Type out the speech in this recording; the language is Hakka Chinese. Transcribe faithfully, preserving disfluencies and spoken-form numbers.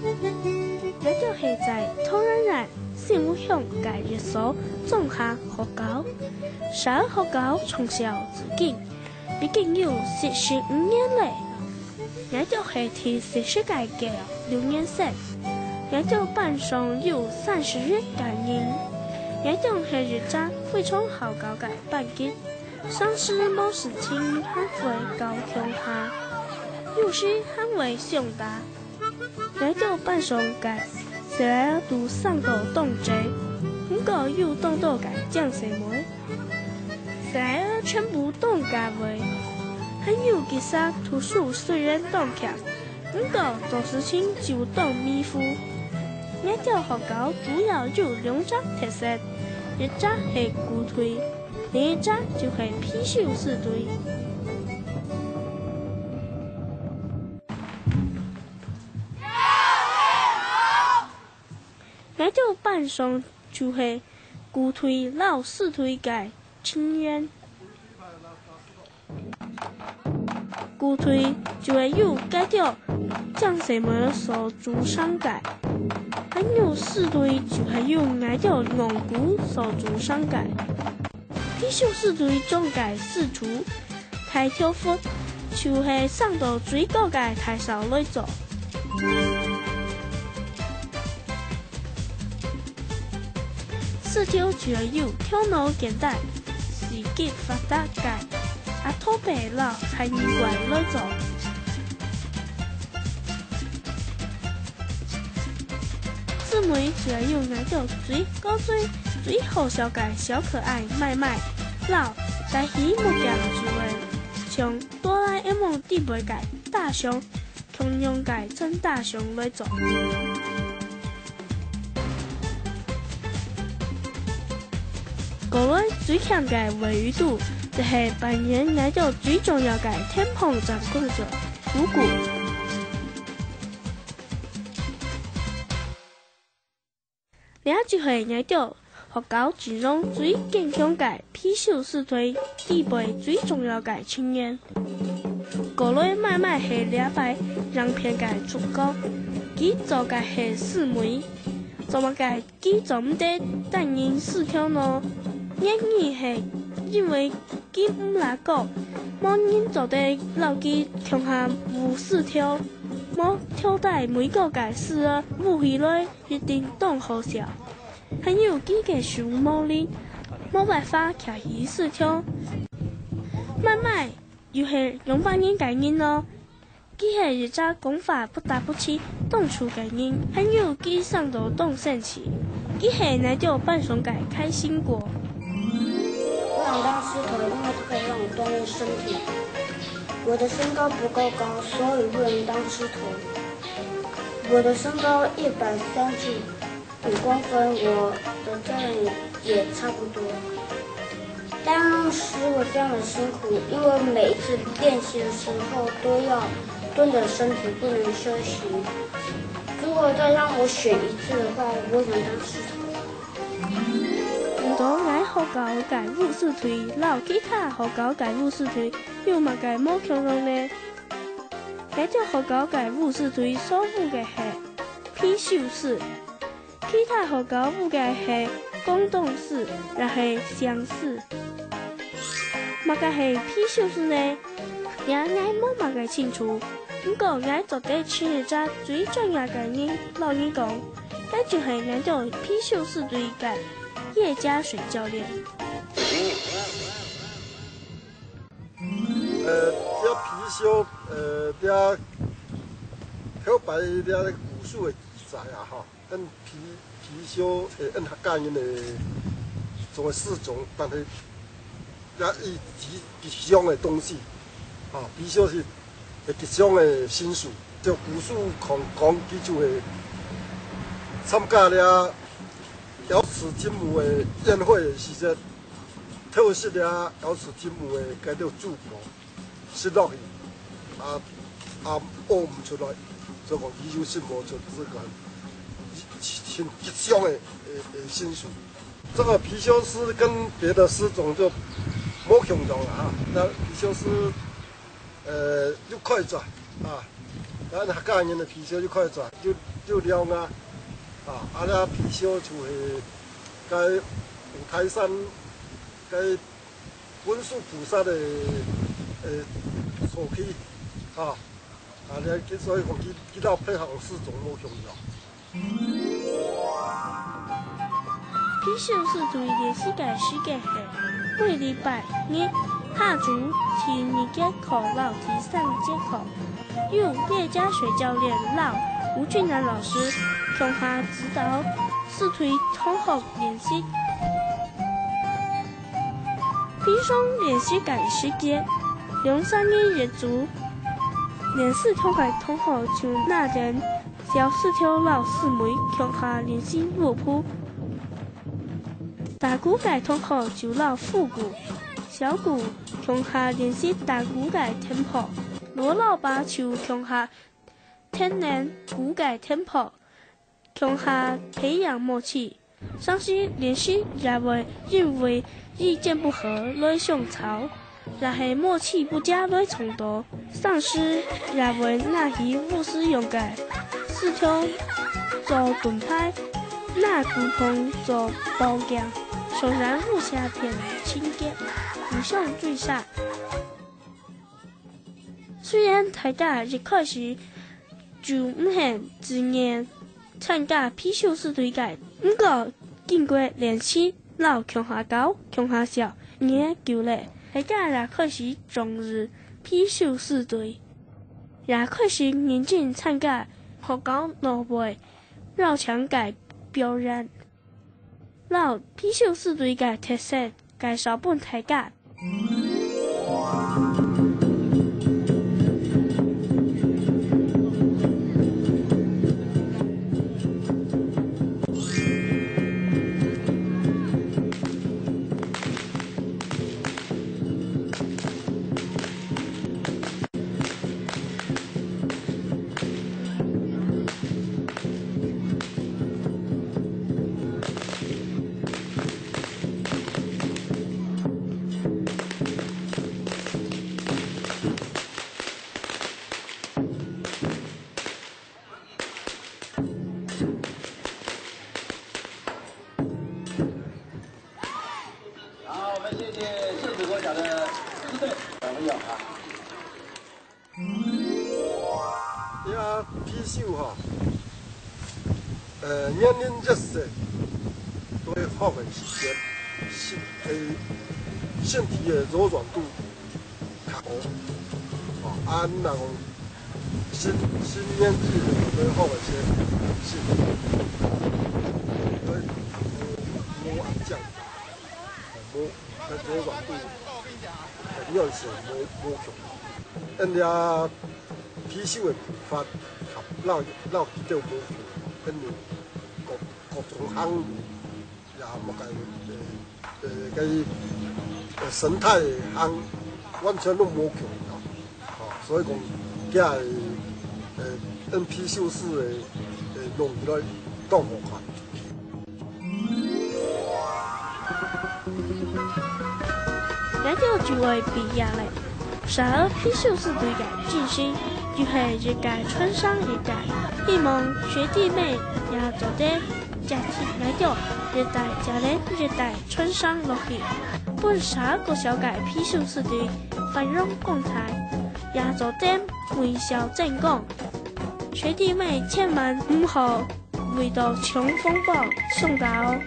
這就係在桃園縣新屋鄉个一所中學校。這學校從小至今，已經有四十五年了。𠊎兜係第四十屆个六年生，𠊎兜班上有三十一個人。𠊎兜係一隻非常好搞个班級，常時無事情還會搞共下，有時還會相打。 𠊎兜班上个細倈仔都生到當靚，毋過有當多个靚細妹。細倈仔全部當加位，還有幾儕讀書雖然當強，毋過做事情就當迷糊。𠊎兜學校主要有兩隻特色，一隻係鼓隊，另一隻就係貔貅四隊。 𠊎兜班上就係鼓隊摎四隊个成員。鼓隊就係由該兜靚細妹所組成个，還有四隊就係由𠊎兜戇牯所組成个。 貔貅四隊中个四頭大頭佛，就係生到最高个大獸來做。四頭就係由頭腦簡單、四肢發達个阿土伯摎海尼怪來做。 四尾就係由𠊎兜最古錐、最好笑个小可愛麥麥，摎戴起目鏡就會像哆啦A夢裡背个大雄共樣个陳大雄來做。過來最強个尾魚肚，就係扮演𠊎兜最重要个天蓬長公主，姑姑。 這就係𠊎兜學校陣容最堅強个貔貅四隊裡背最重要个成員。過來麥麥係這擺影片个主角，佢做个係四尾，做麼个佢做毋得單人四頭呢？原因係因為佢毋罅高，無人做得摎佢共下舞四頭，無頭戴尾高个四啊，舞起來 一定當好笑。還有佢个手無力，無辦法擎起四頭。麥麥又係仰般形个人呢？佢係一隻講話不答不七、動粗个人，還有佢生到當生趣。佢係𠊎兜班上个開心果。我想當獅頭，因為它可以讓我鍛鍊身體。我的身高不夠高，所以不能當獅頭。我的身高一百三十五公分，我的家人也差不多。当狮我非常的辛苦，因為每一次練習的時候都要蹲著身體，不能休息。如果再讓我選一次的話，我想當獅頭。毋知𠊎學校个舞獅隊摎其他學校个舞獅隊有麼个無共樣呢？𠊎兜學校个舞獅隊所舞个係貔貅獅， 其他學校舞个係廣東獅，也係相獅。麼个係貔貅獅呢？這𠊎無麼个清楚，毋過𠊎做得請一隻最專業个人摎你講，該就係𠊎兜貔貅獅隊个葉家水教練。呃，這貔貅，呃，這頭擺這古書个記載啊，吼。 𫣆貔，貔貅，誒，𫣆客家人个總个四種，但係也有吉，吉祥个東西。啊，貔貅係，誒，吉祥个神獸。就古書講，講佢就會參加了枵餓精母个宴會个時節，偷食了枵餓精母个該兜珠寶。 食落去，啊，啊，屙毋出來，所以講佢有食無出，這個很吉祥个，誒，誒，神獸。這個貔貅獅跟別的獅種就無共樣啊，那貔貅獅，呃，有快轉啊，咱客家人个貔貅就看得出來，就，就了啊。啊，啊，這貔貅就係該五台山該文殊菩薩个，呃，坐騎，啊，啊，你看，所以講佢，佢兜配合係種無共樣。貔貅四隊練習个時間係每禮拜日下晝第二節課摎第三節課。 由葉家水教練摎吳俊男老師共下指導四隊同學練習。平常練習个時節，兩三人一組，練習同个同學就拿等小石頭摎四妹共下練習舞步。打鼓个同學就摎副鼓、小鼓共下練習打鼓个tempo，鑼摎把就共下 聽等鼓个tempo，共下培養默契。上時練習也會因為意見不合來相吵，也係默契不佳來衝突。上時也會拿起無使用个石頭做盾牌，拿鼓棒做寶劍，雖然互相騙情節，互相追殺。 雖然大家一開始就毋肯自願參加貔貅四隊个，毋過經過練習摎共下搞、共下笑，研究了，大家也開始中意貔貅四隊，也開始認真參加學校外背繞場个表演。 摎貔貅四隊个特色介紹分大家。好，我们谢谢谢子国小的四队小朋友啊。 這貔貅吼，呃，年齡越細，對學个時間，身，呃，身體个柔軟度較好。哦，啊，若講新，新年紀个對學个時間，身體，對，無，無恁強，無 个柔軟度个韌性無，無共。𫣆這貔貅个步伐合摎，摎佢兜無共，𫣆有各，各種行路，也麼个，呃，呃，个，呃，生態行完全攏無共。 吼，所以講，這个，呃，𫣆貔貅四个，呃，弄起來當好看。這就就會畢業了。十二貔貅四隊个精神，就係一屆傳承一屆，希望學弟妹也做得 接替𠊎兜一代接等一代傳承落去，分十二國小个貔貅四隊繁榮光大，也做得微笑成功。學弟妹千萬毋好為著衝鋒包傷著哦。